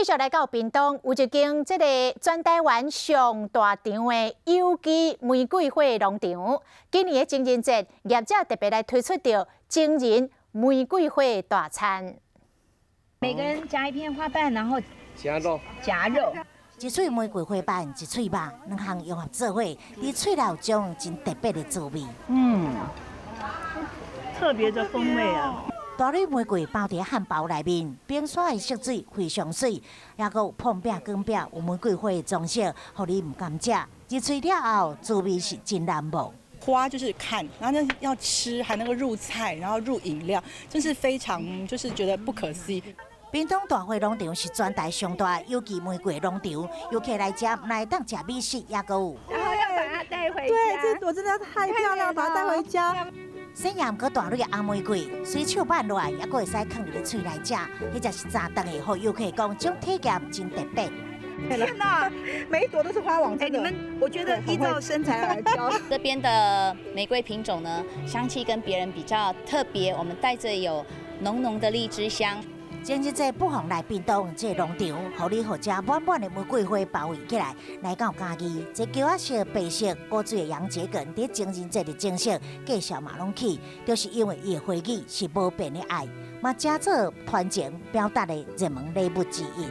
續來到屏東，有一間這個全台灣上大場的有機玫瑰花農場。今年的情人節，業者特別來推出著情人玫瑰花大餐。每個人夾一片花瓣，然後夾肉，夾肉。一喙玫瑰花瓣，一喙肉，兩項融合做伙，佇喙內有種真特別的滋味。特別的風味啊！大蕊玫瑰包佇漢包內面，冰沙的色水非常媠，抑閣有膨餅、卷餅，有玫瑰花的裝飾，予你毋甘食。入喙了後，滋味是真難忘。花就是看，然後呢要吃，還能夠入菜，然後入飲料，真是非常就是覺得不可思議。屏東大花農場是全台上大有機玫瑰農場，遊客來遮毋但當食美食，抑閣有。然後要把它帶回家。對，這朵真的太漂亮，把它帶回家。鮮豔閣大蕊的紅玫瑰，隨手挽落來，抑閣會使囥佇咧喙內食，彼才是早頓的，予遊客講，這種體驗真特別。天哪，每一朵都是花王。哎，你們，我覺得依照身材來挑。這邊的玫瑰品種呢，香氣跟別人比較特別，我們帶着有濃濃的荔枝香。情人節不妨來屏東這個農場，予你予這滿滿的玫瑰花包圍起來。來到嘉義，這橋仔色、白色、古錐的洋桔梗，佇情人節的裝飾價數嘛攏起，就是因為伊的花語是無變的愛，嘛成做傳情表達的熱門禮物之一。